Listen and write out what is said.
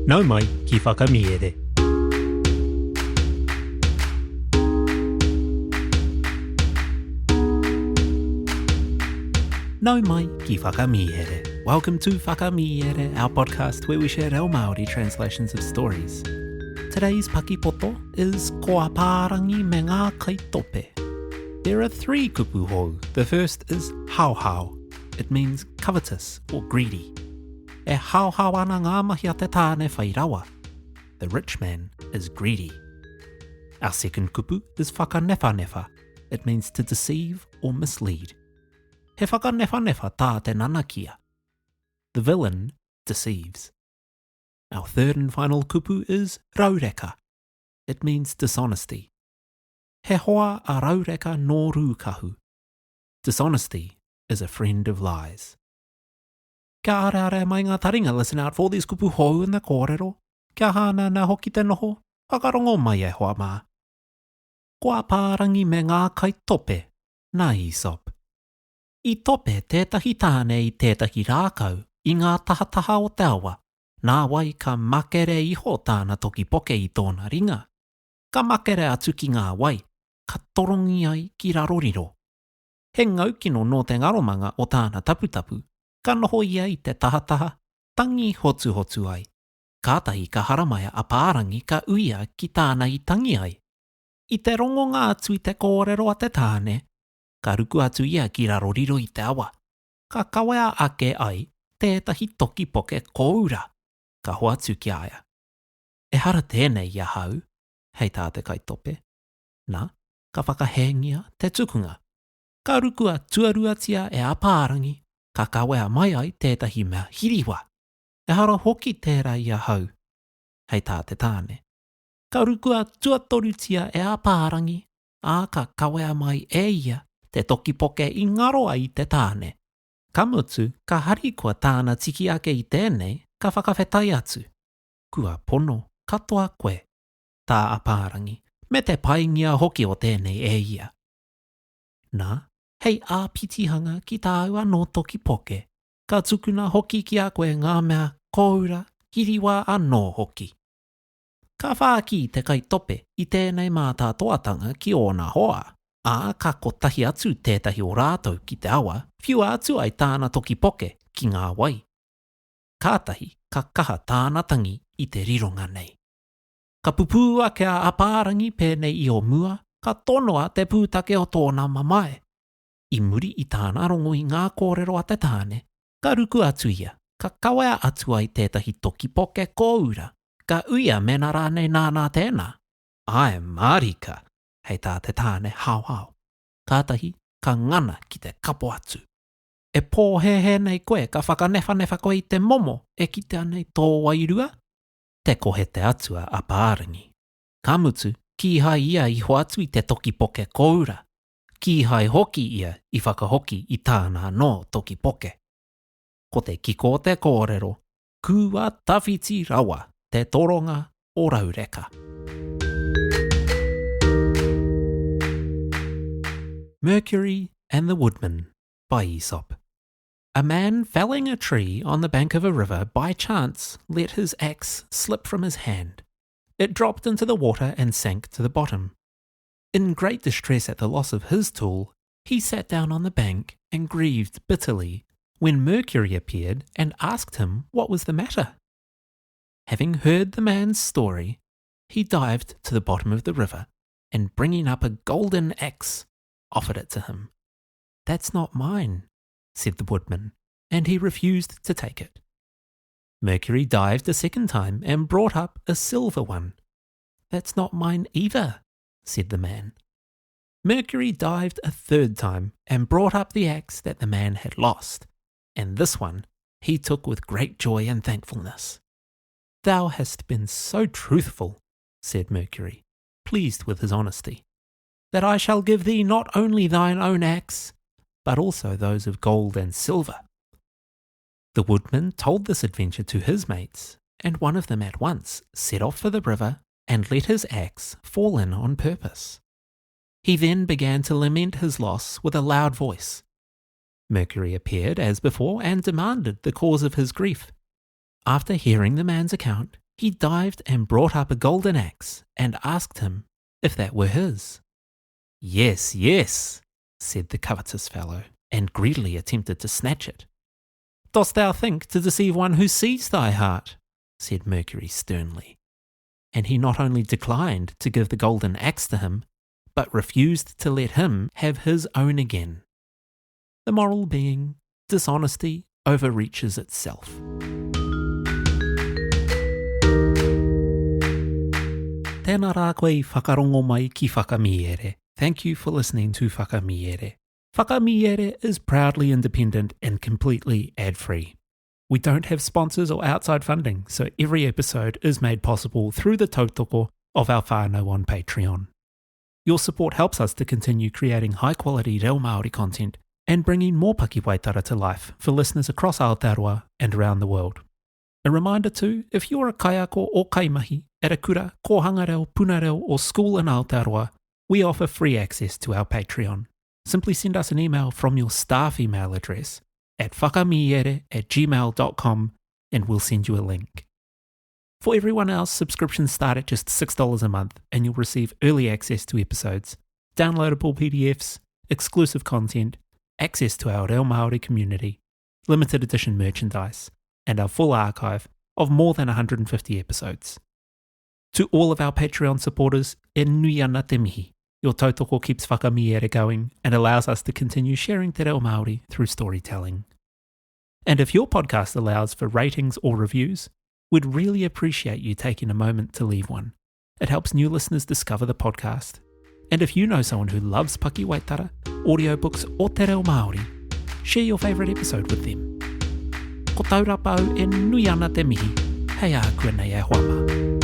Nau mai ki Whakamiere. Nau mai ki Whakamiere. Welcome to Whakamiere, our podcast where we share reo Māori translations of stories. Today's pakipoto is Ko Apārangi me ngā kaitope. There are three kupu hou. The first is haohao. It means covetous or greedy. E haohao ana ngā mahi a te tāne whai rawa. The rich man is greedy. Our second kupu is whakanewhanewha. It means to deceive or mislead. He whakanewhanewha tā te nanakia. The villain deceives. Our third and final kupu is raureka. It means dishonesty. He hoa a raureka nō Rūkahu. Dishonesty is a friend of lies. Kia areare mai ngā taringa listen out for these kupu hou in the kōrero. Kia hānana hoki te noho, whakarongo mai e hoa mā. Ko Apārangi me ngā kaitope, nā Aesop. I tope tētahi tāne i tētahi rākau i ngā tahataha o te awa, nāwai ka makere iho tāna toki poke i tōna ringa. Ka makere atu ki ngā wai, ka torongi ai ki raro riro. He ngaukino nō te ngaromanga o tāna taputapu, ka noho ia i te tahataha, tangi hotuhotu ai. Kātahi ka haramai a Apārangi ka uia ki tāna i tangi ai. I te rongonga atu i te kōrero a te tāne, ka ruku atu ia ki raro riro i te awa, ka kawea ake ai tētahi toki poke kōura, ka hoatu ki a ia. Ehara tēnei i ahau, hei tā te kaitope. Na, ka whakahēngia te tukunga. Ka rukua tuaruatia e Apārangi, ka kawea mai ai tētahi mea hiriwa. Ehara hoki tērā i ahau, hei tā te tāne. Ka rukua tuatorutia e Apārangi, ā, ka kawea mai e ia te toki poke i ngaro ai te tāne. Ka mutu, ka harikoa tāna tiki ake i tēnei, ka whakawhetai atu. Kua pono katoa koe. tā Apārangi, me te paingia hoki o tēnei e ia. Nā, hei āpitihanga ki tāu anō toki poke, ka tukuna hoki ki a koe ngā mea kōura, hiriwā anō hoki. Ka whākī te kaitope i tēnei mātātoatanga ki ōna hoa, ā, ka kotahi atu tētahi o rātou ki te awa, whiua atu ai tāna toki poke ki ngā wai. Kātahi ka kaha tāna tangi i te rironga nei. Ka pupū ake a Apārangi pēnei i o mua, ka tonoa te pūtake o tōna mamae. I muri i tāna rongo i ngā kōrero a te tāne, ka ruku atu ia, ka kawea atu ai tētahi toki poke kōura, ka uia mēnā rānei nāna tēnā. Āe mārika, hei tā te tāne haohao. Kātahi ka ngana ki te kapo atu. E pōhēhē nei koe ka whakanewhanewha koe i te momo e kitea nei tō wairua? Te kohe te atua a Pārangi. Ka mutu, kīhai ia i hoatu i te toki poke kōura, kīhai hoki ia i whakahoki i tāna anō toki poke. Ko te kiko o te kōrero, kua tawhiti rawa te toronga o Raureka. Mercury and the Woodman by Aesop. A man felling a tree on the bank of a river by chance let his axe slip from his hand. It dropped into the water and sank to the bottom. In great distress at the loss of his tool, he sat down on the bank and grieved bitterly when Mercury appeared and asked him what was the matter. Having heard the man's story, he dived to the bottom of the river and bringing up a golden axe, offered it to him. That's not mine, said the woodman, and he refused to take it. Mercury dived a second time and brought up a silver one. That's not mine either, said the man. Mercury dived a third time and brought up the axe that the man had lost, and this one he took with great joy and thankfulness. Thou hast been so truthful, said Mercury, pleased with his honesty, that I shall give thee not only thine own axe, but also those of gold and silver. The woodman told this adventure to his mates, and one of them at once set off for the river and let his axe fall in on purpose. He then began to lament his loss with a loud voice. Mercury appeared as before and demanded the cause of his grief. After hearing the man's account, He dived and brought up a golden axe and asked him if that were his. Yes, yes, said the covetous fellow, and greedily attempted to snatch it. Dost thou think to deceive one who sees thy heart? said Mercury sternly. And he not only declined to give the golden axe to him, but refused to let him have his own again. The moral being, dishonesty overreaches itself. Tēnā rā koe i whakarongo mai ki Whakamīere. Thank you for listening to Whakamīere. Whakamīere is proudly independent and completely ad-free. We don't have sponsors or outside funding, so every episode is made possible through the tautoko of our whānau on Patreon. Your support helps us to continue creating high-quality reo Māori content and bringing more pakiwaitara to life for listeners across Aotearoa and around the world. A reminder too, if you're a kaiako or kaimahi at a kura, kōhanga reo, puna reo or school in Aotearoa, we offer free access to our Patreon. Simply send us an email from your staff email address at whakamiere at gmail.com and we'll send you a link. For everyone else, subscriptions start at just $6 a month and you'll receive early access to episodes, downloadable PDFs, exclusive content, access to our Reo Māori community, limited edition merchandise, and our full archive of more than 150 episodes. To all of our Patreon supporters, e nui ana te mihi. Your tautoko keeps Whakamīere going and allows us to continue sharing te reo Māori through storytelling. And if your podcast allows for ratings or reviews, we'd really appreciate you taking a moment to leave one. It helps new listeners discover the podcast. And if you know someone who loves pakiwaitara, audiobooks or te reo Māori, share your favourite episode with them. Ko Taurapa au e nui ana te mihi, hei ākuanei e hoa mā.